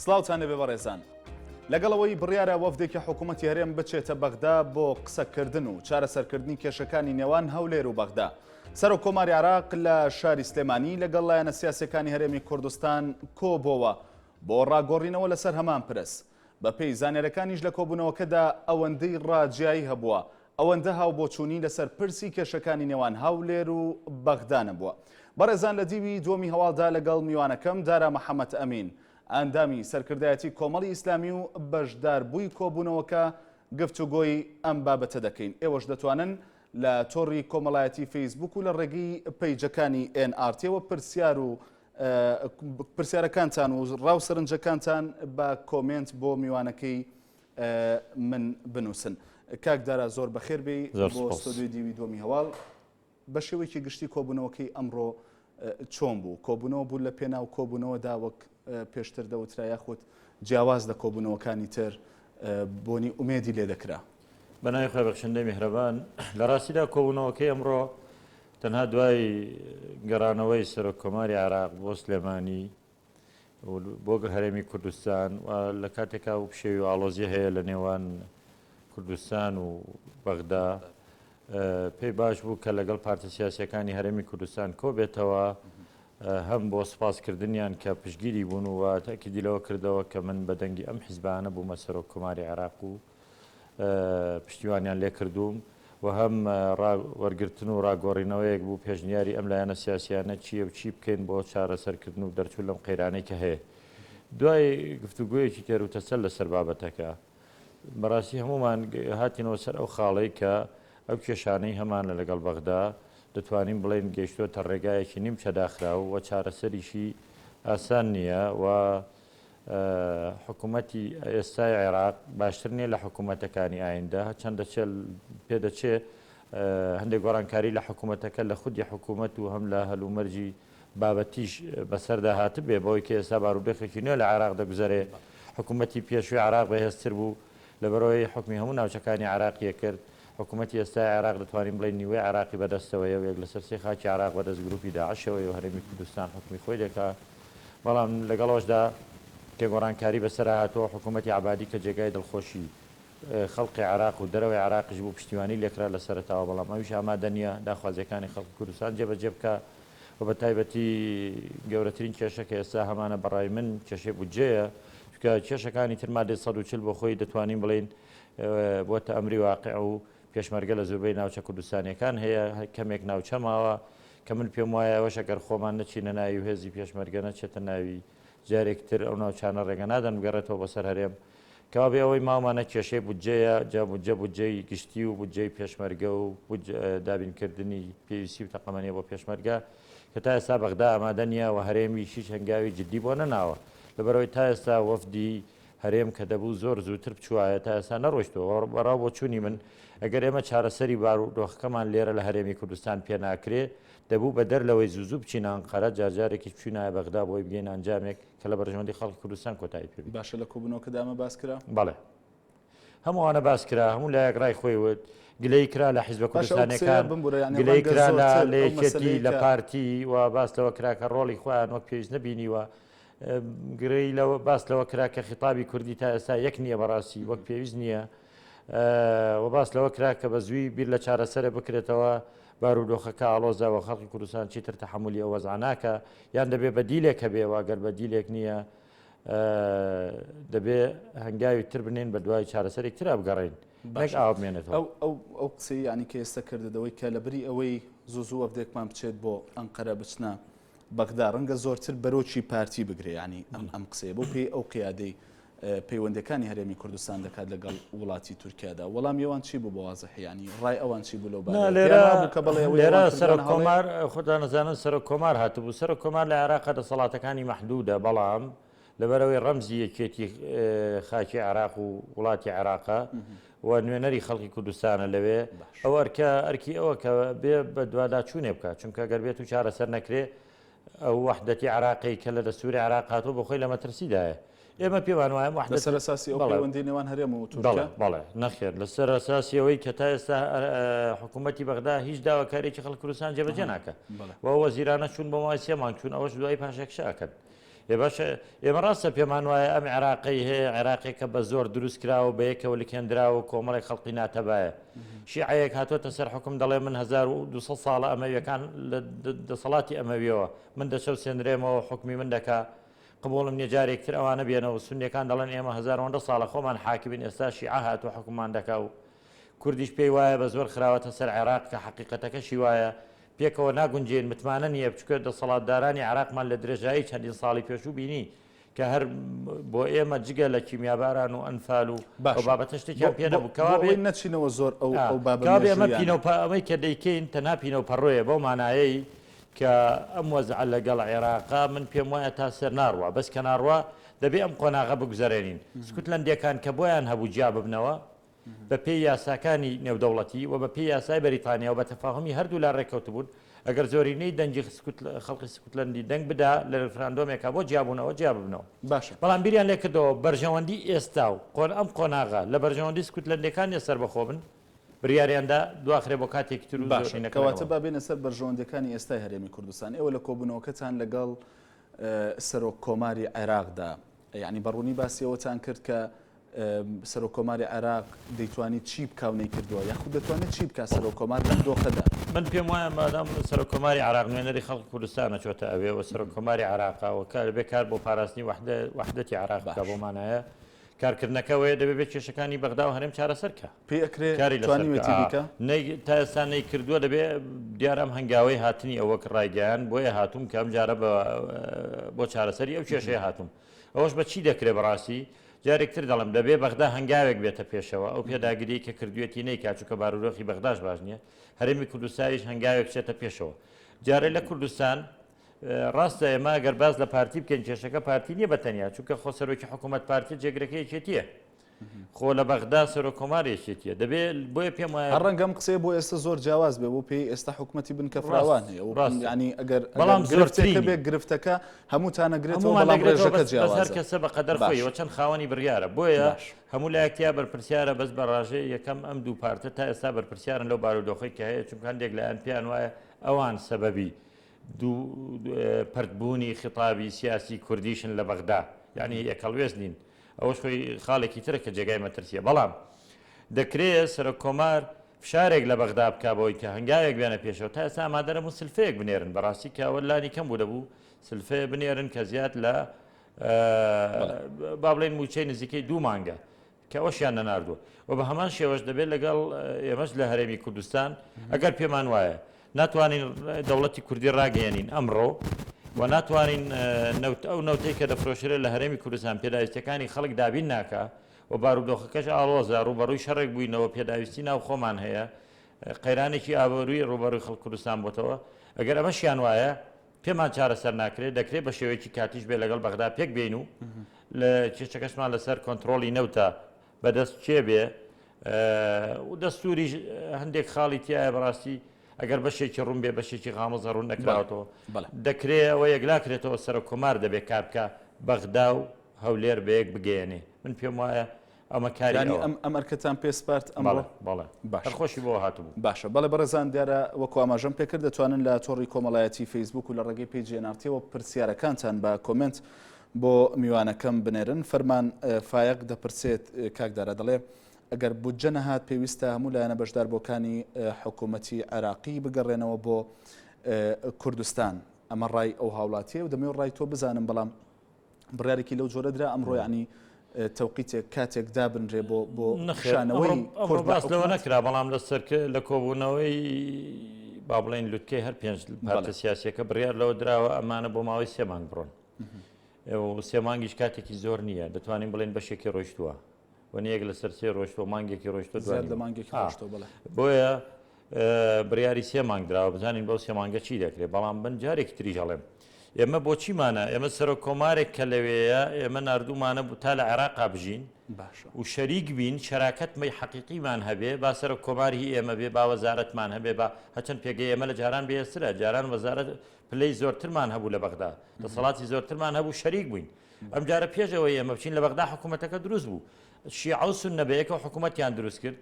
سڵاوتان لێبێ بەڕێزان. لەگەڵ ئەوەی بڕیارە وەفدێکی حکوومەتی هەرێم بچێتە بەغدا بۆ قسەکردن و چارەسەرکردنی کێشەکانی نێوان هەولێر و بەغدا. سەرۆک کۆماری عێراق لە شاری سلێمانی لەگەڵ لایەنە سیاسیەکانی هەرێمی کوردستان کۆبۆوە بۆ ڕاگۆڕینەوە لەسەر هەمان پرس. بەپێی زانیارەکانیش لە کۆبوونەوەکەدا ئەوەندەی ڕاجیایی هەبووە ئەوەندە هاوبۆچوونی لەسەر پرسی کێشەکانی نێوان هەولێر و بەغدا نەبووە. بەڕێزان لە دیوی دووەمی هەواڵدا لەگەڵ میوانەکەم دارا محەمەد ئەمین، ئەندامی سەرکردایەتی کۆمەڵی ئیسلامی و بەشداربووی کۆبوونەوەکە گفتوگۆی ئەم بابەتە دەکەین. ئێوەش دەتوانن لە تۆڕی کۆمەڵایەتی فەیسبوک و لە ڕێگەی پەیجەکانی ئێن ئاڕ تیەوە پرسیار و پرسیارەکانتان و ڕاو سەرنجەکانتان بە کۆمێنت بۆ میوانەکەی من بنووسن. کاک دارا زۆر بەخێر بێی بۆ ستۆدیۆی دیوی دووەمی هەواڵ. بە شێوەیەکی گشتی کۆبوونەوەکەی ئەمڕۆ چۆن بوو؟ کۆبوونەوە بوو لە پێناو کۆبوونەوەدا وەک پێشتر دەوترا یاخود جیاواز لە کۆبوونەوەکانی تر بۆنی ئومێدی لێ دەکرا؟ بە ناوی خوای بەخشندەی میهرەبان. لە ڕاستیدا کۆبوونەوەکەی ئەمڕۆ تەنها دوای گەڕانەوەی سەرۆک کۆماری عێراق بۆ سلێمانی و بۆ هەرێمی کوردستان و لە کاتێکا و پشێوی و ئاڵۆزی هەیە لە نێوان کوردستان و بەغدا پێی باش بوو کە لەگەڵ پارتە سیاسیەکانی هەرێمی کوردستان کۆبێتەوە هەم بۆ سپاسکردنیان کە پشتگیری بوون و تەکیدی لەوە کردەوە کە من بە دەنگی ئەم حیزبانە بوومە سەرۆک کۆماری عێراق و پشتیوانیان لێکردووم و هەم وەرگرتن و ڕاگۆڕینەوەیەک بوو پێشنیاری ئەم لایەنە سیاسیانە چییە و چی بکەین بۆ چارەسەرکردن و دەرچوون لەم قەیرانەی کە هەیە. دوای گفتوگۆیەکی تێروتەسەل لەسەر بابەتەکە، بەڕاستی هەموومان هاتینەوە سەر ئەو خاڵەی کە ئەو کێشانەی هەمانە لەگەڵ بەغدا دەتوانین بڵێین گەیشتۆتە ڕێگایەکی نیمچە داخراو و چارەسەریشی ئاسان نییە و حکوومەتی ئێستای عێراق باشتر نییە لە حکوومەتەکانی ئایندە، هەرچەند دەچێت پێدەچێ هەندێک گۆڕانکاری لە حکوومەتەکە لە خودی حکوومەت و هەم لە هەلومەرجی بابەتیش بەسەردا هاتبێ، بەوەی کە ئێستا بارودۆخێکی نوێ لە عێراق دەگوزەرێ، حکوومەتی پێشووی عێراق بەهێزتر بوو، لەبەرئەوەی حوکمی هەموو ناوچەکانی عێراقی ئەکرد، حکوومەتی ئێستای عێراق دەتوانین بڵێین نیوەی عێراقی بەدەستەوەیە و یەک لەسەر سێی خاکی عێراق بەدەست گرووپی داعشەوەیە و هەرێمی کوردستان حوکمی خۆی دەکا. بەڵام لەگەڵ ئەوەشدا کە گۆڕانکاری بەسەرا هاتووە، حکوومەتی عەبادی کە جێگای دڵخۆشی خەڵقی عێراق و دەرەوەی عێراقیش بوو پشتیوانی لێکرا لە سەرەتاوە، بەڵام ئەویش ئامادە نییە داخوازییەکانی خەڵکی کوردستان جێبەجێ بکا و بە تایبەتی گەورەترین کێشە کە ئێستا هەمانە بە ڕای من کێشەی بودجەیە، چونکە کێشەکانی تر مادەی 140 بۆ خۆی دەتوانین بڵێین بۆتە ئەمری واقع و پێشمەرگە لە زۆربەی ناوچە کوردستانیەکان هەیە، کەمێک ناوچە ماوە کە من پێم وایە ئەوەش ئەگەر خۆمان نەچینە ناوی و هێزی پێشمەرگە نەچێتە ناوی جارێک تر ئەو ناوچانە ڕێگە نادەن بگەڕێتەوە بۆ سەر هەرێم. کەوابێ ئەوەی ماومانە کێشەی بودجەیە، جا بودجە بودجەی گشتی و بودجەی پێشمەرگە و دابینکردنی پێویستی و تەقەمەنیە بۆ پێشمەرگە کە تا ئێستا بەغدا ئامادە نییە و هەرێمیش هیچ هەنگاوی جدی بۆ نەناوە. لەبەرئەوەی تا ئێستا وەفدی هەرێم کە دەبوو زۆر زووتر بچوایە تا ئێستا نەڕۆیشتووە. بە ڕاو بۆچوونی من ئەگەر ئێمە چارەسەری بارودۆخەکەمان لێرە لە هەرێمی کوردستان پێ ناکرێ دەبوو بەدەر لەوەی زوو زوو بچینە ئەنقەرە جارجارێکیش بچوینایە بەغدا بۆی بگەینە ئەنجامێک کە لە بەرژەوەندی خەڵکی کوردستان کۆتایی پێ بێت. باشە لە کۆبوونەوەکەدا ئەمە باس کرا؟ بەڵێ هەموو ئەوانە باس کرا، هەموو لایەک ڕای خۆی وت، گلەیی کرا لە حیزبە باشە ئەو قسەیە کوردستانیەکان، بمبورە یانی گلەیی ڕەنگە کرا لە زۆرتر لە ئەو یەکێتی مەسەلەیە لە کە پارتی و باس لەوە کرا کە ڕۆڵی خۆیان وەک پێویست نەبینیوە، گرەی لەوە باس لەوە کرا کە خیتابی کوردی تا ئێستا یەک نییە بەڕاستی وەک پێویست نییە و باس لەوە کرا کە بە زووی بیر لە چارەسەرە بکرێتەوە بارودۆخەکە ئاڵۆزە و خەڵکی کوردستان چیتر تەحەمولی ئەو وەزعە ناکا یان دەبێ بەدیلێک هەبێ و ئەگەر بەدیلێک نییە دەبێ هەنگاوی تر بنێن بە دوای چارەسەرێک ترا بگەڕێین نەک ئاو بمێنێتەوە. ئەو ئەو ئەو قسەی یانی کە ئێستا کردت ئەوەی کە لە بری ئەوەی زوو زوو وەفدێکمان بچێت بۆ ئەنقەرە بچنە بەغدا ڕەنگە زۆرتر بەرۆکی پارتی بگرێ یانی ئەم ئەم قسەیە بۆ پێی ئەو قیادەی پەیوەندەکانی هەرێمی کوردستان دەکات لەگەڵ وڵاتی تورکیادا وەڵامی ئەوان چی بوو بە وازحی یانی ڕای ئەوان چی بوو لەو بارەیە لێرە پێیان وابوو کە بەڵێ ئەوەی لێرە ئەوان کردوویانە سەرۆک هەڵەیە کۆمار خۆتان ئەزانن سەرۆک کۆمار هاتبوو سەرۆک کۆمار لە عێراقا دەسەڵاتەکانی مەحدودە بەڵام لەبەرئەوەی ڕەمزی یەکێتی خاکی عێراق و وڵاتی عێراقە و نوێنەری خەڵکی کوردستانە لەوێ ئەو ئەرکە ئەرکی ئەوە کە بێ بەدواداچوونێ بکات چونکە گەر بێت و چارەسەر نەکرێ ئەو وەحدەتی عێراقی کە لە دەستوری عێراق هاتووە بۆ خۆی لە مەترسیدایە ئێمە پێمان وایە وەحدەت لەسەر ئەساسی ئەو پەیوەندی نێوان هەرێم و تورکیا؟ بەڵێ نەخێر لەسەر ئەساسی ئەوەی کە تا ئێستا حکوومەتی بەغدا هیچ داواکاریی خەڵک کوردستان جێبەجێ ناکە و وەزیرانە چوون بۆ ماوەی سێ مانگ چوون ئەوەش دوای پاشەکشە ئەکەن. ئێ باشە ئێمە ڕاستە پێمان وایە ئەم عێراقەی هەیە عێراقێکە بە زۆر دروست کراوە و بە یەکەوە لکێندراوە و کۆمەڵێک خەڵقی ناتەبایە. شیعەیەک هاتۆتە سەر حوکم دەڵێ من 1200 ساڵە ئەمەویەکان لە دەسەڵاتی ئەمەویەوە من دەچەوسێنرێمەوە حوکمی من دەکا قبوڵم نیە جارێک تر ئەوانە بێنەوە سونیەکان دەڵێن ئێمە هەزار ئەوەندە ساڵە خۆمان حاکمین ئێستا شیعە هاتووە حوکممان دەکا و کوردیش پێی وایە بە زۆر خراوەتە سەر عێراق کە حەقیقەتەکەشی وایە پێکەوە ناگونجێن، متمانە نییە، چونکە دەسەڵاتدارانی عێراقمان لە درێژایی چەندین ساڵی پێشوو بینی کە هەر بۆ ئێمە جگە لە کیمیاباران و ئەنفال و ئەو باشە بابەتە بۆ شتێکیان پێ بۆ نەبوو. بۆ کەوابێ ئەوەی نەچینەوە زۆر ئەو ئا ئەو بابە کەوابێ ئەمە مێژوویانە. پینەو پە ئەمەی کە دەیکەین تەنها پینەو پەڕۆیە بەو مانایەی کە ئەم وەزعە لەگەڵ عێراقا من پێم وایە تا سەر ناڕوا بەس کە ناڕوا دەبێ ئەم قۆناغە بگوزەرێنین. سکوتلەندییەکان کە بۆیان هەبوو جیا ببنەوە، بە پێی یاساکانی نێودەوڵەتی و بە پێی یاسای بەریتانیا و بە تەفاهومی هەردوولا ڕێککەوتبوون، ئەگەر زۆرینەی دەنگی خەڵکی سکوتلەندی دەنگ بدا لە ریفراندۆمێکا بۆ جیابوونەوە، جیا ببنەوە. باشە. بەڵام بیریان لێ کردەوە بەرژەوەندی ئێستا و ئەم قۆناغە لە بەرژەوەندی سکوتلەندیەکان نیە سەربەخۆ بن، بریاریان دا دواخرێ بۆ کاتێکی تر و باشە. زۆرینەکە کەواتە لەگەڵ. با بێینە سەر بەرژەوەندیەکانی ئێستای هەرێمی کوردستان. ئێوە لە کۆبوونەوەکەتان لەگەڵ سەرۆک کۆماری عێراقدا یانی بە ڕوونی باسی ئەوەتان کرد کە سەرۆک کۆماری عێراق دەیتوانی چی بکا و نەیکردووە یاخود دەتوانێت چی بکا سەرۆک کۆمار لەم دۆخەدا؟ من پێم وایە مادام سەرۆک کۆماری عێراق نوێنەری خەڵکی کوردستانە چۆتە ئەوێ و سەرۆک کۆماری عێراقە و دەبێ کار بۆ پاراستنی وەحدەتی عێراق بکا باش. بەو مانایە کارکردنەکە ئەوەیە دەبێ بێ کێشەکانی بەغدا و هەرێم چارەسەر کا. پێی ئەکرێ کاری لەسەر بکا. توانیوێتی بیکا؟ نەی تا ئێستا نەیکردووە دەبێ دیارە ئەم هەنگاوەی هاتنی ئەو وەک ڕایگەیاند بۆیە هاتووم کە ئەمجارە بە بۆ چارەسەری ئەو کێشەیە هاتووم. ئەوەش بە چی دەکرێ بەڕاستی؟ جارێک تر دەڵێم دەبێ بەغدا هەنگاوێک بێتە پێشەوە، ئەو پێداگریەی کە کردویەتی نەیکا چونکە بارودۆخی بەغداش باش نیە، هەرێمی کوردستایش هەنگاوێک بچێتە پێشەوە. جارێ لە کوردستان ڕاستە ئێمە گەر باس لە پارتی بکەین کێشەکە پارتی نیە بە تەنیا چونکە خۆ سەرۆکی حکوومەت پارتی جێگرەکەی یەکێتیە. خۆ لە بەغدا سەرۆک کۆمار یەکێتیە دەبێ بۆیە پێم وایە هەر ڕەنگە ئەم قسەیە بۆ ئێستا زۆر جیاواز بێ بۆ پێی ئێستا حکومەتی بنکە فراوان هەیە و ڕاستە. یعنی ئەگەر بەڵام ئەگەر گرفتێکە زۆرترینی. بێ گرفتەکە هەمووتان ئەگرێتەوە هەموومان بەڵام دەگرێتەوە ڕێژەکە بەس بەس هەر جیاوازە کەسە بە قەدەر باش خۆی و چەند خاوەنی بڕیارە بۆیە باش هەموو لایەک تیا بەرپرسیارە بەس بە ڕاژەی یەکەم ئەم دوو پارتە تا ئێستا بەرپرسیارن لەو بارودۆخەی کە هەیە چونکە هەندێک لایەن پێیان وایە ئەوان سەبەبی دوو پەرتبوونی خیتابی سیاسی کوردیشن لە بەغدا یعنی یەکهەڵوێست نین ئەوەش خۆی خاڵێکی ترە کە جێگای مەترسیە بەڵام دەکرێ سەرۆک کۆمار فشارێک لە بەغدا بکا بەوەی کە هەنگاوێک بێنە پێشەوە تا ئێستا ئامادە نەبوون سلفەیەک بنێرن بەڕاستی کە ئەوە لانی کەم بوو دەبوو سلفەیە بنێرن کە زیاد لە با بڵێن مووچەی نزیکەی دوو مانگە کە ئەوەشیان نەناردووە و بە هەمان شێوەش دەبێت لەگەڵ ئێمەش لە هەرێمی کوردستان ئەگەر پێمان وایە ناتوانین دەوڵەتی کوردی ڕاگەیەنین ئەمڕۆ و ناتوانین نەوت ئەو نەوتەی کە دەفرۆشرێت لە هەرێمی کوردستان پێداویستیەکانی خەڵک دابین ناکا و بارودۆخەکەش ئاڵۆزە ڕووبەڕووی شەڕێک بووینەوە پێداویستی ناو خۆمان هەیە قەیرانێکی ئابووری ڕووبەڕووی خەڵک کوردستان بۆتەوە ئەگەر ئەمەشیان وایە پێمان چارەسەر ناکرێت دەکرێت بە شێوەیەکی کاتیش بێ لەگەڵ بەغدا پێک بێین و لە کێشەکەشمان لەسەر کۆنتترۆڵی نەوتە بەدەست کێ بێ و دەستوریش هەندێک خاڵی تایە بەڕاستی ئەگەر بەشێکی ڕوون بێ بەشێکی غامزە ڕوون نەکراوەتەوە دەکرێ ئەوە یەکلاکرێتەوە سەرۆک کۆمار دەبێ کار بکە بەغدا و هەولێر بەیەک بگەیەنێ من پێم وایە ئەمە کاری یانی ئەوە. ئەم ئەم ئەرکەتان پێ سپارد ئەمڕۆ؟ بەڵێ بەڵێ باشە. هەر خۆشی بۆ هاتبوو. باشە بەڵێ بەڕێزان دیارە وەکو ئاماژەم پێکرد دەتوانن لە تۆڕی کۆمەڵایەتی فەیسبوک و لە ڕێگەی پەیجی ئێن ئاڕ تیەوە پرسیارەکانتان بە کۆمێنت بۆ میوانەکەم بنێرن فەرمان فایەق دەپرسێت کاک دارا دەڵێ ئەگەر بودجە نەهات پێویستە هەموو لایەنە بەشداربووەکانی حکوومەتی عێراقی بگەڕێنەوە بۆ کوردستان ئەمە ڕای ئەو هاوڵاتیە و دەمەوێت ڕای تۆ بزانم بەڵام بڕیارێکی لەو جۆرە درا ئەمڕۆ یعنی تەوقیتێک کاتێک دابنرێ بۆ بۆ کشانەوەی کورد باس لەوە نەکرا بەڵام لە سەرکە لە کۆبوونەوەی با بڵێن لوتکەی هەر پێنج پارتە سیاسیەکە بڕیار لەوە دراوە ئەمانە بۆ ماوەی سێ مانگ بڕۆن سێ مانگیش کاتێکی زۆر نییە دەتوانین بڵێن بەشێکی ڕۆیشتووە وەنی یەک لەسەر سێ ڕۆیشتووە مانگێکی ڕۆیشتووە زیاد لە مانگێکی ڕۆیشتووە بەڵێ. بۆیە بڕیاری سێ مانگ دراوە بزانین بەو سێ مانگە چی دەکرێت بەڵام من جارێکی تریش ئەڵێم ئێمە بۆچیمانە ئێمە سەرۆک کۆمارێک کە لەوێیە ئێمە ناردوومانە بوو تا لە عێراقا بژین باشە و شەریک بین شەراکەت مەی حەقیقیمان هەبێ با سەرۆک کۆمار هی ئێمە بێ با وەزارەتمان هەبێ با هەچەند پێگەی ئێمە لە جاران بەهێزترە جاران وەزارەت پلەی زۆرترمان هەبوو لە بەغدا دەسەڵاتی زۆرترمان هەبوو شەریک بووین ئەمجارە پێش ئەوەی ئێمە بچین لە بەغدا حکوومەتەکە دروست بوو. شیعە و سوننە بەیەکەوە حکوومەتیان دروست کرد.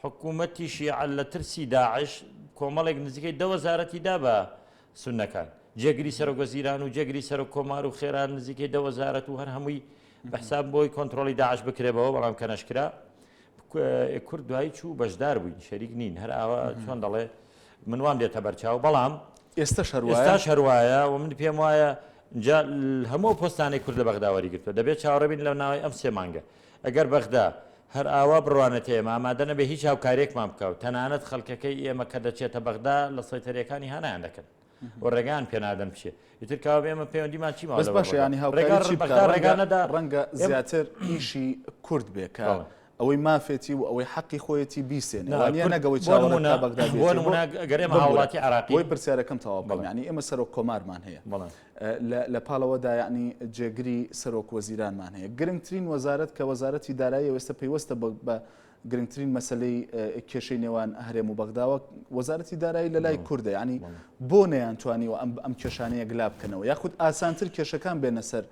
حکوومەتی شیعە لە ترسی داعش کۆمەڵێک نزیکەی دە وەزارەتی دا بە سوننەکان. جێگری سەرۆک وەزیران و جێگری سەرۆک کۆمار و خێرا نزیکەی دە وەزارەت و هەر هەمووی بە حساب بۆی کۆنترۆڵی داعش بکرێ بەوە بەڵام کە نەشکرا کورد دوایی چوو بەشدار بووین شەریک نین هەر ئاوا چۆن دەڵێ من وام دێتە بەرچاو بەڵام ئێستا ئێستاش هەروایە و من پێم وایە جا هەموو پۆستانەی کورد لە بەغدا وەری گرتووە دەبێت چاوەڕێ بین لە ناوی ئەم سێ مانگە ئەگەر بەغدا هەر ئاوا بڕوانێتە ئێمە ئامادە نەبێ هیچ هاوکاریەکمان بکە و تەنانەت خەڵکەکەی ئێمە کە دەچێتە بەغدا لە سەیتەریەکانی هانایان دەکەن و ڕێگان پێنادەن بچێ ئیتر کاوە ئێمە پەیوەندیمان چی بەس باشە ینی هاوکاری چی بکە ڕێگا نەدا ڕەنگە زیاتر ئیشی کورد بێ کە ئەوەی مافێتی و ئەوەی حەقی خۆیەتی بیسێنێ وانیە نەک ئەوەی چاوەڕێ بکا بەغدا بێت بۆ نمونە گەر ئێمە هاوڵاتی عێراقی بۆی پرسیارەکەم تەواو بکەم یعنی ئێمە سەرۆک کۆمارمان هەیە لە پاڵەوەدا یعنی جێگری سەرۆک وەزیرانمان هەیە گرنگترین وەزارەت کە وەزارەتی دارایی ئێستا پەیوەستە بە گرنگترین مەسلەی کێشەی نێوان هەرێم و بەغداوە وەزارەتی دارایی لە لای کوردە ینی بۆ نەیانتوانیوە ئەم ئەم کێشانەیە گلا بکەنەوە یاخود ئاسانتر کێشەکان بێنە سەر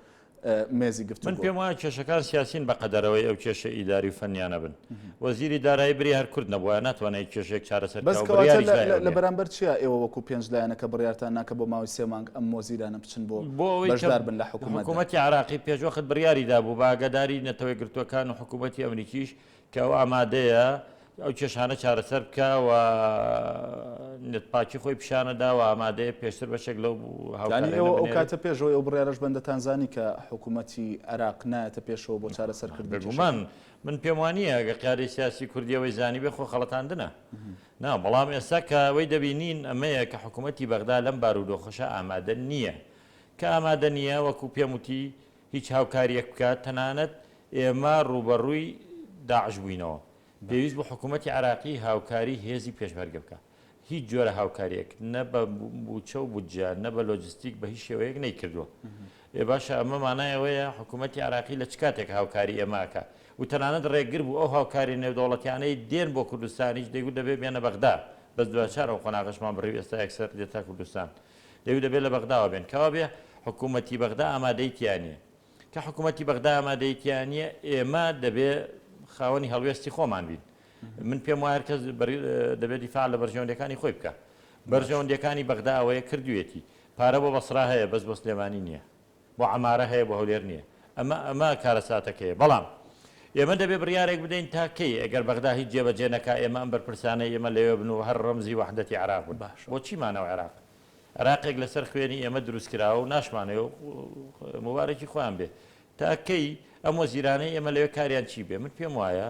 مێزی گفتوگۆ. من پێم وایە کێشەکان سیاسین بە قەدەرەوەی ئەو کێشە ئیداری و فەنیانە بن. وەزیری دارایی بری هەر کورد نەبوایە ناتوانێت هیچ کێشەیەک چارەسەر بەس بکا و کەواتە بڕیاریش لە لای لە ئەو لە نییە. بەرامبەر چیا ئێوە وەکو پێنج لایەنەکە بڕیارتان نا کە بۆ ماوەی سێ مانگ ئەم وەزیرانە بچن بۆ بۆ ئەوەی کە بەشدار بن لە حکوومەتدا؟ حکوومەتی عێراقی پێشوەخت بڕیاری دابوو بە ئاگاداری نەتەوەیەکگرتووەکان و حکوومەتی ئەمریکیش کە ئەو ئامادەیە ئەو کێشانە چارەسەر بکا و نێتپاکی خۆی پیشانەدا و ئامادەیە پێشتر بەشێک لەو یانی هاوکاریانە ئێوە ئەو بنێرێت. کاتە پێش ئەوەی ئەو بڕیارەش بەندەتان زانی کە حکوومەتی عێراق نایەتە پێشەوە بۆ چارەسەرکردنی بێگومان کێشەکان؟ من پێم وا نییە ئەگەر قیادەی سیاسی کوردی ئەوەی زانیبێ خۆ خەڵەتاندنە. نا بەڵام ئێستا کە ئەوەی دەبینین ئەمەیە کە حکوومەتی بەغدا لەم بارودۆخەشا ئامادە نییە. کە ئامادە نییە وەکوو پێم وتی هیچ هاوکارییەک بکات، تەنانەت ئێمە ڕووبەڕووی داعش بووینەوە، پێویست بوو حکوومەتی عێراقی هاوکاری هێزی پێشمەرگە بکات، هیچ جۆرە هاوکارییەک نە بە مووچە و بودجە، نە بە لۆجستیک بە هیچ شێوەیەک نەیکردووە. ئێ باشە ئەمە مانای ئەوەیە حکوومەتی عێراقی لە چ کاتێک هاوکاری ئێمە ئەکات و تەنانەت ڕێگر بوو ئەو هاوکارییە نێودەوڵەتیانەی دێن بۆ کوردستانیش دەیگوت دەبێ بێنە بەغدا، بەس دواچار ئەو قۆناغەشمان بڕی و ئێستا یەکسەر دێتە کوردستان. دەیوت دەبێت لە بەغداوە بێن. کەوابێ حکوومەتی بەغدا ئامادەی تیا نییە. کە حکوومەتی بەغدا ئامادەی تیا نییە، ئێمە دەبێ خاوەنی هەڵوێستی خۆمان بین. من پێم وایە هەر کەس دەبێ دیفاع لە بەرژەوەندییەکانی خۆی بکا. بەرژەوەندییەکانی بەغدا ئەوەیە کردوویەتی. پارە بۆ بەسرا هەیە بەس بۆ سلێمانی نییە. بۆ عەمارە هەیە بۆ هەولێر نییە. ئەمە ئەمە کارەساتەکەیە. بەڵام ئێمە دەبێ بڕیارێک بدەین تا کەی ئەگەر بەغدا هیچ جێبەجێ نەکا ئێمە ئەم بەرپرسانەی ئێمە لەوێ بن و هەر ڕەمزی وەحدەتی عێراق بن. باشە. بۆ چی مانەوە عێراق؟ عێراقێک لەسەر خوێنی ئێمە دروست کراوە و ناشمانەوێ موبارەکی خۆیان بێ. تا کەی ئەم وەزیرانەی ئێمە لەوێ کاریان چی بێ؟ من پێم وایە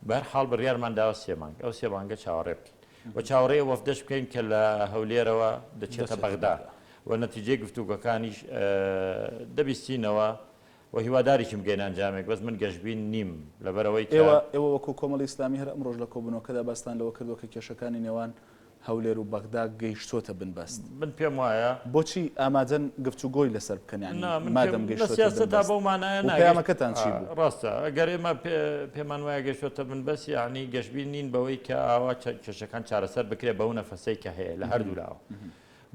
بەهەر حاڵ بڕیارمان داوە سێ مانگ، ئەو سێ مانگە چاوەڕێ بکەین و چاوەڕێی ئەو وەفدەش بکەین کە لە هەولێرەوە دەچێتە بەغدا و نەتیجەی گفتوگۆکانیش دەبیستینەوە و هیواداریشم بگەینە ئەنجامێک، بەس من گەشبین نیم لەبەرئەوەی کە. ئێوە ئێوە وەکو کۆمەڵی ئیسلامی هەر ئەمڕۆش لە کۆبوونەوەکەدا باستان لەوە کردووە کە کێشەکانی نێوان هەولێر و بەغدا گەیشتۆتە بنبەست. من پێم وایە. بۆچی ئامادەن گفتوگۆی لەسەر بکەن یانی نا من پێم مادەم لە گەیشتۆتە سیاسەتا بنبەست بەو مانایە و نا گەشت پەیامەکەتان چی بوو؟ ڕاستە ئەگەر ئێمە پێ پێمان وایە گەیشتۆتە بنبەست یانی گەشبین نین بەوەی کە ئاوا کێشەکان چارەسەر بکرێت بەو نەفەسەی کە هەیە لە هەردوو لاوە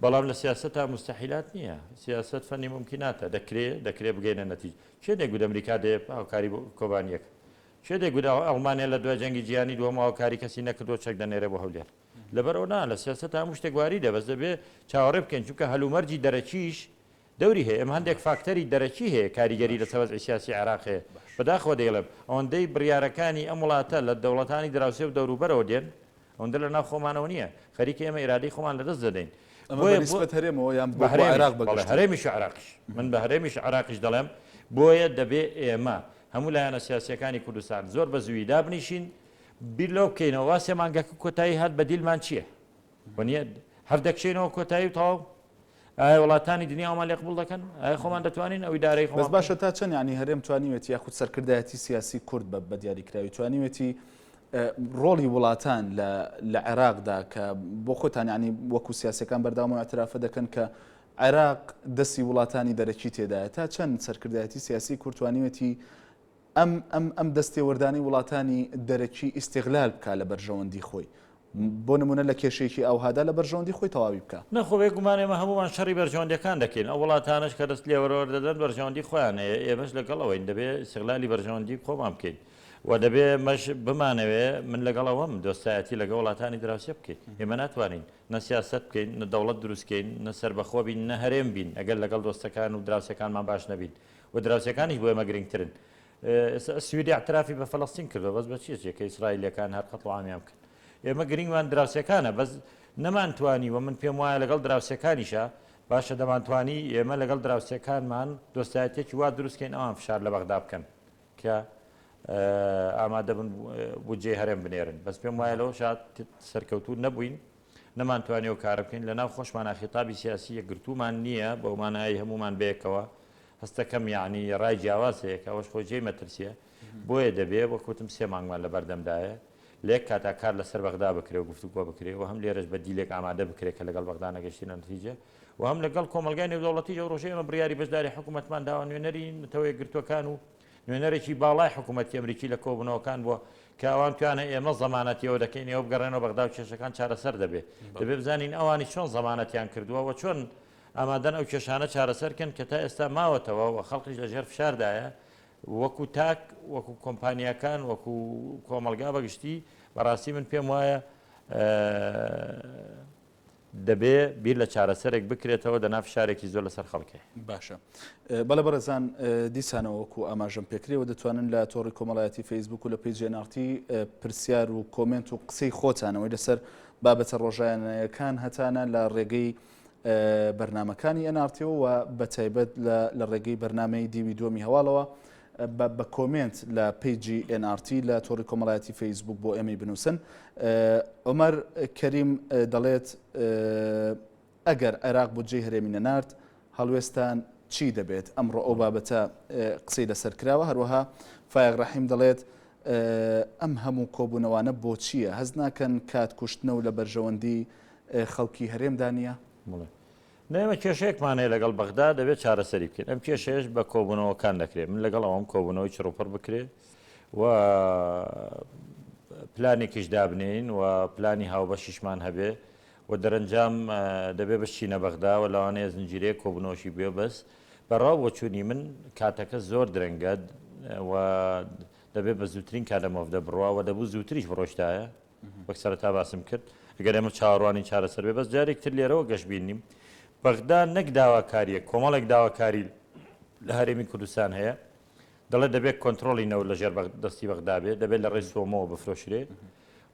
بەڵام لە سیاسەتا موستەحیلات نییە سیاسەت فەنی مومکیناتە دەکرێ دەکرێ بگەینە نەتیجە کێ دەیگوت ئەمریکا دێ هاوکاری بۆ کۆبانییەکە کێ دەیگوت ئەڵمانیا لە دوای جەنگی جیهانی دووەم هاوکاری کەسی نەکردووە چەک دەنێرێ بۆ هەولێر لەبەرئەوە نا لە سیاسەتا هەموو شتێک واریدە بەس دەبێ چاوەڕێ بکەین چونکە هەلومەرجی دەرەکیش دەوری هەیە ئێمە هەندێک فاکتەری دەرەکی هەیە کاریگەری لەسەر وەزعی سیاسی عێراق هەیە بەداخەوە دەیڵێم ئەوەندەی بڕیارەکانی ئەم وڵاتە لە دەوڵەتانی دراوسێ و دەوروبەرەوە دێن ئەوەندە لە ناو خۆمانەوە نییە خەریکە ئێمە ئیرادەی خۆمان لەدەست دەدەین ئەمە بە نیسبەت هەرێمەوە یان بۆ عێراق بە گشتی؟ هەرێمیش و عێراقیش من بە هەرێمیش و عێراقیش دەڵێم بۆیە دەبێ ئێمە هەموو لایەنە سیاسییەکانی کوردستان زۆر بە زوویی دابنیشین بیر لەوە بکەینەوە وا سێ مانگەکە کۆتایی هات بەدیلمان چییە؟ وەنیە هەر دەکشێینەوە کۆتایی و تەواو؟ ئایا وڵاتانی دنیا ئەومان لێ قبوڵ دەکەن؟ ئایا خۆمان دەتوانین ئەو ئیدارەی بەس خۆمان باشە تا چەند یانی هەرێم توانیوێتی یاخود سەرکردایەتی سیاسی کورد بە بە دیاریکراوی توانیوێتی ڕۆڵی وڵاتان لە لە عێراقدا کە بۆ خۆتان یانی وەکو سیاسەکان بەردەوام و اعترافە دەکەن کە عێراق دەستی وڵاتانی دەرەکی تێدایە تا چەند سەرکردایەتی سیاسی کورد توانیوێتی ئەم ئەم ئەم دەستێوەردانەی وڵاتانی دەرەکی ئیستیغلال بکا لە بەرژەوەندی خۆی. بۆ نموونە لە کێشەیەکی ئاوهادا لە بەرژەوەندی خۆی تەواوی بکا. نا خۆ بێگومان ئێمە هەموومان شەڕی بەرژەوەندیەکان دەکەین، ئەو وڵاتانەش کە دەست لێوەرەوەر دەدەن بەرژەوەندی خۆیان هەیە، ئێمەش لەگەڵ ئەوەین دەبێ ئیستیغلالی بەرژەوەندی خۆمان بکەین. و دەبێ ئێمەش بمانەوێ من لەگەڵ ئەوەم دۆستایەتی لەگەڵ وڵاتانی دراوسێ بکەین. ئێمە ناتوانین نە سیاسەت بکەین، نە دەوڵەت دروست کەین، نە سەربەخۆ بین، نە هەرێم بین ئەگەر لەگەڵ دۆستەکان و دراوسێکانمان باش نەبین و دراوسێکانیش بۆ ئێمە گرنگترن. ئێستا سوید ئیعترافی بە فەلەستین کردووە بەس بە چی ئەچێ کە ئیسرائیلیەکان هەر قەتڵ عامیان بکەن. ئێمە گرنگمان دراوسێکانە بەس نەمانتوانیوە من پێم وایە لەگەڵ دراوسێکانیشا باشە دەمانتوانی ئێمە لەگەڵ دراوسێکانمان دۆستایەتیەکی وا دروست کەین ئەوان فشار لە بەغدا بکەن کە ئامادەبن بودجەی هەرێم بنێرن بەس پێم وایە لەوەشا سەرکەوتوو نەبووین نەمانتوانی ئەو کارە بکەین لەناو خۆشمانە خیتابی سیاسی یەکگرتوومان نییە بەو مانایەی هەموومان بەیەکەوە هەستەکەم یعنی ڕای جیاواز هەیە کە ئەوەش خۆی جێی مەترسیە بۆیە دەبێ وەک وتم سێ مانگمان لە بەردەمدایە لە یەک کاتا کار لەسەر بەغدا بکرێ و گفتوگۆ بکرێ و هەم لێرەش بەدیلێک ئامادە بکرێ کە لەگەڵ بەغدا نەگەشتینە نەتیجە و هەم لەگەڵ کۆمەڵگای نێودەوڵەتیش ئەو ڕۆژەی ئێمە بڕیاری بەشداری حکوومەتمان داوە نوێنەری نەتەوە یەکگرتووەکان و نوێنەرێکی باڵای حکوومەتی ئەمریکی لە کۆبوونەوەکان بووە کە ئەوان توانە ئێمە زەمانەتی ئەوە دەکەین ئێوە بگەڕێنەوە بەغدا و کێشەکان چارەسەر دەبێ دەبێ بزانین ئەوانی چۆن زەمانەتیان کردووە و چۆن ئامادەن ئەو کێشانە چارەسەر کەن کە تا ئێستا ماوەتەوە و خەڵکیش لەژێر فشاردایە وەکو تاک، وەکو کۆمپانیاکان، وەکو کۆمەڵگا بە گشتی، بەڕاستی من پێم وایە دەبێ بیر لە چارەسەرێک بکرێتەوە دەنا فشارێکی زۆر لەسەر خەڵک هەیە. باشە بەڵێ بەڕێزان دیسانەوە وەکو ئاماژەم پێکرێەوە دەتوانن لە تۆڕی کۆمەڵایەتی فەیسبوک و لە page NRT پرسیار و comment و قسەی خۆتانەوەی لەسەر بابەتە ڕۆژانەیەکان هەتانە لە ڕێگەی بەرنامەکانی NRT و بەتایبەت لە ڕێگەی بەرنامەی دیوی دووەمی هەواڵەوە بە comment لە page ی NRT لە تۆڕی کۆمەڵایەتی فەیسبوک بۆ ئێمەی بنووسن. عومەر کەریم دەڵێت ئەگەر عێراق بودجەی هەرێمی نەنارد هەڵوێستان چی دەبێت؟ ئەمڕۆ ئەو بابەتە قسەی لەسەر کراوە. هەروەها فایەق ڕەحیم دەڵێت ئەم هەموو کۆبوونەوانە بۆچییە؟ هەست ناکەن کات کوشتنە و لە بەرژەوەندی خەڵکی هەرێمدا نییە؟ بەڵێ. نە ئێمە کێشەیەکمان هەیە لەگەڵ بەغدا دەبێت چارەسەری بکەین. ئەم کێشەیەش بە کۆبوونەوەکان دەکرێت. من لەگەڵ ئەوەم کۆبوونەوەی چڕوپڕ بکرێت و پلانێکیش دابنێین و پلانی هاوبەشیشمان هەبێ و دەرەنجام دەبێ بشچینە بەغدا و لەوانەیە زنجیرەیەک کۆبوونەوەشی بوێ بەس بە ڕا و بۆچوونی من کاتەکە زۆر درەنگە و دەبێ بە زووترین کات لەم وەفدە بڕوا و دەبوو زووتریش بڕۆشتایە. وەک سەرەتا باسم کرد ئەگەر ئێمە چاوەڕوانی چارەسەر بێ بەس جارێک تر لێرەوە گەشبین نیم بەغدا نەک داواکارییەک کۆمەڵێک داواکاری لە هەرێمی کوردستان هەیە دەڵێت دەبێت کۆنترۆڵی نەوت لەژێر دەستی بەغدا بێت دەبێت لە ڕێی سۆمۆوە بفرۆشرێ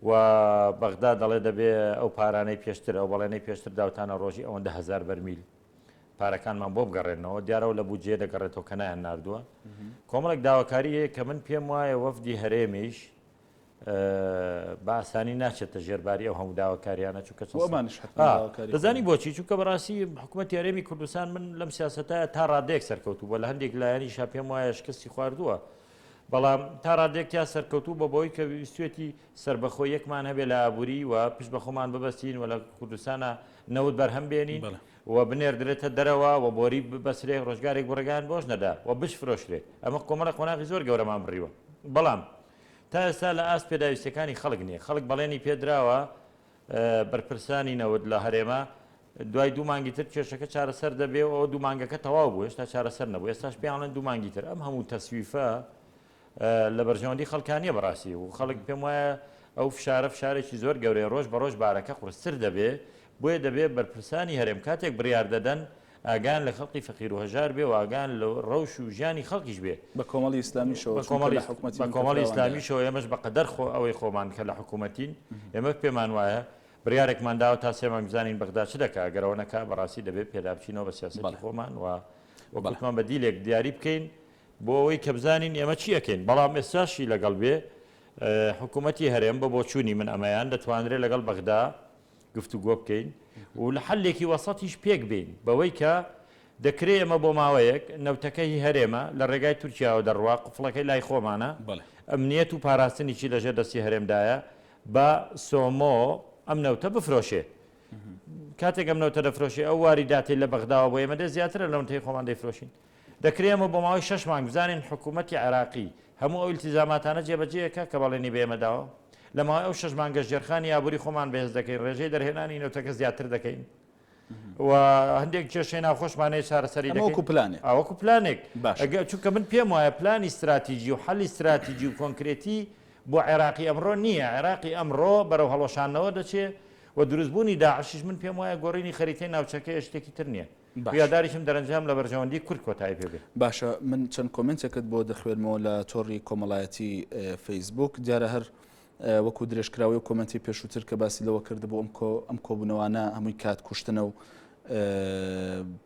و بەغدا دەڵێ دەبێ ئەو پارانەی پێشتر ئەو بەڵێنەی پێشتر داوتانە ڕۆژی ئەوەندە هەزار بەرمیل پارەکانمان بۆ بگەڕێنەوە دیارەوە لە بودجێ دەگەڕێتەوە کە نایان ناردووە کۆمەڵێک داواکاری هەیە کە من پێم وایە وەفدی هەرێمیش بە ئاسانی ناچێتە ژێر باری ئەو هەموو داواکاریانە چونکە چەند ئەمانیش حەتمەن داواکاری دەزانی بۆچی چونکە بەڕاستی حکوومەتی هەرێمی کوردستان من لەم سیاسەتە تا ڕادەیەک سەرکەوتوو بووە لە هەندێک لایەنیشا پێم وایە شکستی خواردووە بەڵام تا ڕادەیەک تیا سەرکەوتوو بە بۆی کە ویستوێتی سەربەخۆ یەکمان هەبێ لە ئابووری و پشت بە خۆمان ببەستین و لە کوردستانە نەوت بەرهەم بێنین و بنێردرێتە دەرەوە و بۆری ببەسرێ ڕۆژگارێک بۆ ڕێگایان بۆش نەدا و بشفرۆشرێ ئەمە کۆمەڵە قۆناغی زۆر گەورەمان بڕیوە بەڵام تا ئێستا لە ئاست پێداویستیەکانی خەڵک نیە، خەڵک بەڵێنی پێدراوە بەرپرسانی نەوت لە هەرێمە دوای دوو مانگی تر کێشەکە چارەسەر دەبێ و ئەوە دوو مانگەکە تەواو بوو هێشتا چارەسەر نەبوو ئێستاش پێیان ئەڵێن دوو مانگی تر ئەم هەموو تەسویفە لە بەرژەوەندی خەڵکانیە بەڕاستی و خەڵک پێم وایە ئەو فشارە فشارێکی زۆر گەورەیە ڕۆژ بە ڕۆژ بارەکە قورستر دەبێ بۆیە دەبێ بەرپرسانی هەرێم کاتێک بڕیار دەدەن ئاگایان لە خەڵکی فەقیر و هەژار بێ و ئاگایان لە ڕەوش و ژیانی خەڵکیش بێ. بە کۆمەڵی ئیسلامیشەوە، چونکە لە حکومەتی بە کۆمەڵی ئیسلامیشەوە ئێمەش بە قەدەر خۆ ئەوەی خۆمان کە لە حکومەتین ئێمە پێمان وایە بڕیارێکمان داوە تا سێ مانگ بزانین بەغدا چ دەکا گەر ئەوە نەکا بەڕاستی دەبێ پێدابچینەوە بە سیاسەتی خۆمان و وەک وتمان بەدیلێک دیاری بکەین بۆ ئەوەی کە بزانین ئێمە چی ئەکەین بەڵام ئێستاشی لەگەڵ بێ حکومەتی هەرێم بە بۆچوونی من ئەمەیان دەتوانرێ لەگەڵ بەغدا گفتوگۆ بکەین و لە حەلێکی وەسەتیش پێک بێین بەوەی کە دەکرێ ئێمە بۆ ماوەیەک نەوتەکە هی هەرێمە لە ڕێگای تورکیاوە دەڕوا قفڵەکەی لای خۆمانە ئەمنیەت و پاراستنیی لەژێر دەستی هەرێمدایە بە سۆمۆ ئەم نەوتە بفرۆشێ کاتێک ئەم نەوتە دەفرۆشێ ئەو واریداتەی لە بەغداوە بۆ ئێمە دێ زیاترە لەو نەوتەی خۆمان دەیفرۆشین دەکرێ ئێمە بۆ ماوەی شەش مانگ بزانین حکوومەتی عێراقی هەموو ئەو ئیلتیزاماتانە جێبەجێ ئەکا کە بەڵێنی بە ئێمە داوە؟ لە ماوەی ئەو شەش مانگەش ژێرخانی ئابووری خۆمان بەهێز دەکەین، ڕێژەی دەرهێنانی نەوتەکە زیاتر دەکەین. و هەندێک کێشەی ناوخۆشمان هەیە چارەسەری ئەمە وەکو دەکەین پلانێک. ئا، وەکو پلانێک باشە. ئەگەر چونکە من پێم وایە پلانی ستراتیجی و حەلی ستراتیجی و کۆنکرێتی بۆ عێراقی ئەمڕۆ نییە عێراقی ئەمڕۆ بەرەو هەڵوەشاندنەوە دەچێ و دروستبوونی داعشیش من پێم وایە گۆڕینی خەریتەی ناوچەکەیە شتێکی تر نییە باشە. هیواداریشم دەرەنجام لە بەرژەوەندی کورد کۆتایی پێ بێ. باشە من چەند کۆمێنتێکت بۆ دەخوێنمەوە لە تۆڕی کۆمەڵایەتی فەیسبووک دیارە هەر وەکو درێژکراوەی ئەو کۆمێنتەی پێشووتر کە باسی لەوە کردبوو ئەم کۆ ئەم کۆبوونەوانە هەمووی کات کوشتنە و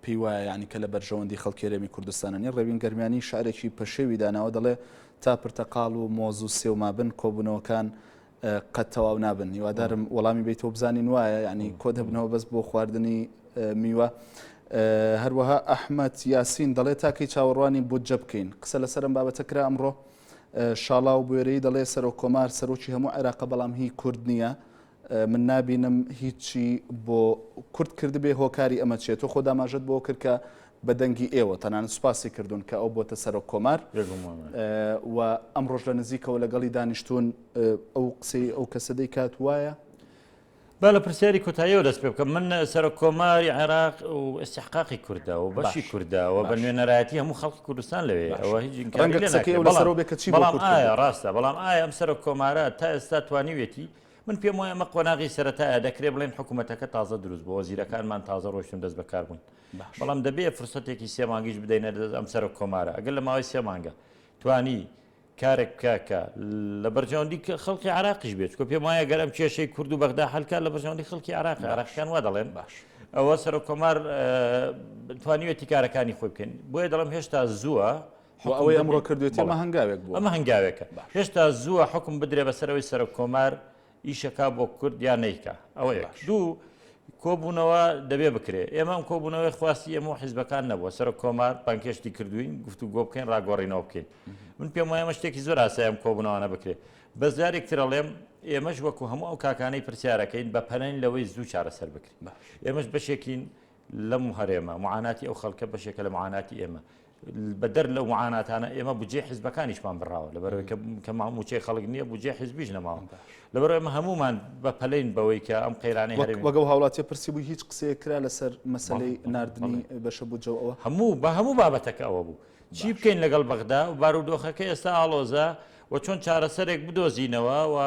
پێی وایە یعنی کە لە بەرژەوەندی خەڵکی هەرێمی کوردستانە نیە ڕێوین گەرمیانی شعرێکی پەشێوی داناوە دەڵێ تا پرتەقاڵ و مۆز و سێو مابن کۆبوونەوەکان قەت تەواو نابن هیوادارم وەڵامی بیتەوە بزانین وایە یعنی کۆ دەبنەوە بەس بۆ خواردنی میوە هەروەها ئەحمەد یاسین دەڵێ تاکەی چاوەڕوانی بودجە بکەین قسە لەسەرم بابەتە کرا ئەمڕۆ شاڵاو بوێرەیی دەڵێ سەرۆک کۆمار سەرۆکی هەموو عێراقە بەڵام هی کورد نییە من نابینم هیچی بۆ کورد کردبێ هۆکاری ئەمە چیە تۆ خۆ داماژەت بۆ کرد کە بە دەنگی ئێوە تەنانەت سوپاسی کردوون کە ئەو بۆتە سەرۆک کۆمار و ئەمڕۆژ لە نزیکەوە لەگەڵی دانیشتون ئەو قسەی ئەو کەسە دەیکات وایە؟ با لە پرسیاری کۆتاییەوە دەست پێ بکەم من سەرۆک کۆماری عێراق و ئیستیحقاقی کوردە و بەشی کوردە و بە نوێنەرایەتی هەموو خەڵکی کوردستان لەوێ ئەوە هیچ ڕەنگە قسەکەی ئەو لەسەرەوە بێ کە چی بۆ بەڵام کورد ئایا کردووە. ڕاستە بەڵام ئایا ئەم سەرۆک کۆمارە تا ئێستا توانیوێتی من پێم وایە ئەمە قۆناغی سەرەتایە دەکرێ بڵێن حکوومەتەکە تازە دروست بووە وەزیرەکانمان تازە ڕۆیشتون دەست بەکار بوون بەڵام دەبێ فرسەتێکی سێ مانگیش بدەینە دەست ئەم سەرۆک کۆمارە ئەگەر لە ماوەی سێ مانگە توانی کارێک بکا کە لە بەرژەوەندی خەڵکی عراقیش بێت چکە پێم وایە گەر ئەم کێشەی کورد و بەغدا حلکە لە بەرژەوەندی خەڵکی عراق عراقیان وا دەڵێن باش ئەوە سەرۆک کۆمار توانیوێتی کارەکانی خۆی بکەین بۆیە دەڵم هێشتا زووە ئەوەی ئەمڕۆ کردوێتی ئەمە هەنگاوێک بوو ئەمە هەنگاوێکە هێشتا زووە حکم بدرێ بەسەرەوەی سەرۆک کۆمار ئیشەکا بۆ کورد یا نەیکا ئەوە یەک دوو کۆبوونەوە دەبێ بکرێ ئێمە ئەم کۆبوونەوەی خواستی ئێمە و حیزبەکان نەبووە سەرۆک کۆمار بانگهێشتی کردوین گفتوگۆ بکەین ڕاگۆڕینەوە بکەین من پێم وایە ئەمە شتێکی زۆر ئاسایە ئەم کۆبوونەوانە بکرێ بەس جارێک تر ئەڵێم ئێمەش وەکو هەموو ئەو کاکانەی پرسیارەکەین بە پەلەین لەوەی زوو چارەسەر بکرێ ئێمەش بەشێکین لەم هەرێمە معاناتی ئەو خەڵکە بەشێکە لە معاناتی ئێمە بەدەر لەو معاناتانە ئێمە بودجەی حیزبەکانیشمان بڕاوە لەبەرەوەی کە کە مووچەی خەڵک نییە بودجەی حیزبیش نەماوە لەبەر ئێمە هەمومان بە پەلین بەوەی کە ئەم قەیرانەی هەرێمی وەک ئەو هاوڵاتیە پرسی بوو هیچ قسەیەک کرا لەسەر مەسەلەی ناردنی بەشە بودجە و ئەوە؟ هەموو بە هەموو بابەتەکە ئەوە بوو چی بکەین لەگەڵ بەغدا و بارودۆخەکە ئێستا ئاڵۆزە و چۆن چارەسەرێک بدۆزینەوە و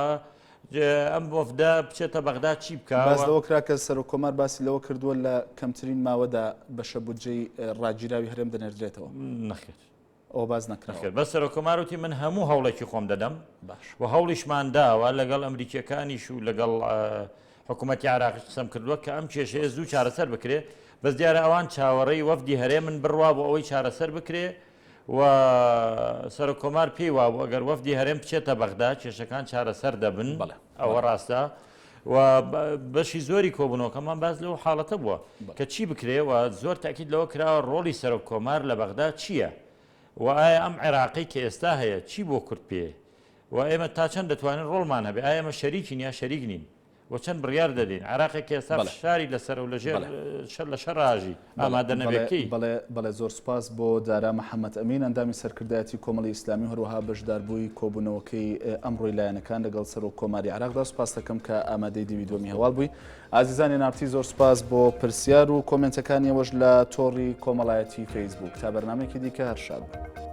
ئەم وەفدە بچێتە بەغدا چی بکا؟ باس لەوە کرا کە سەرۆککۆمار باسی لەوە کردووە لە کەمترین ماوەدا بەشە بودجەی ڕاگیراوی هەرێم دەنێردرێتەوە. نەخێر. ئەوە باس نەکراوە. نەخێر بەس سەرۆککۆمار وتی من هەموو هەوڵێکی خۆم دەدەم باش. و هەوڵیشمان داوە لەگەڵ ئەمریکییەکانیش و لەگەڵ حکوومەتی عێراقیش قسەم کردووە کە ئەم کێشەیە زوو چارەسەر بکرێ بەس دیارە ئەوان چاوەڕێی وەفدی هەرێمن بڕوا بۆ ئەوەی چارەسەر بکرێ و سەرۆک کۆمار پێی وابوو ئەگەر وەفدی هەرێم بچێتە بەغدا کێشەکان چارەسەر دەبن ئەوە ڕاستە و بەشی زۆری کۆبوونەوەکەمان باس لەو حاڵەتە بووە کە چی بکرێ و زۆر تاکید لەوە کراوە ڕۆڵی سەرۆک کۆمار لە بەغدا چییە و ئایا ئەم عێراقی کە ئێستا هەیە چی بۆ کورد پێ و ئێمە تا چەند دەتوانین ڕۆڵمان هەبێ ئایا ئێمە شەریکین یا شەریک نین و چەند بڕیار دەدەین عێراقێک کە ئێستا فشاری لەسەرە و لەژێر شەر لە شەڕ ئاژی ئامادە نەبێ کەی؟ بەڵێ بەڵێ زۆر سوپاس بۆ دارا محەمەد ئەمین ئەندامی سەرکردایەتی کۆمەڵی ئیسلامی و هەروەها بەشداربووی کۆبوونەوەکەی ئەمڕۆی لایەنەکان لەگەڵ سەرۆک کۆماری عێراقدا سوپاس دەکەم کە ئامادەی دیوی دووەمی هەواڵ بووی ئازیزان NRT زۆر سوپاس بۆ پرسیار و کۆمێنتەکانی ئێوەش لە تۆڕی کۆمەڵایەتی فەیسبوک تا بەرنامەیەکی دیکە هەر شاد بن.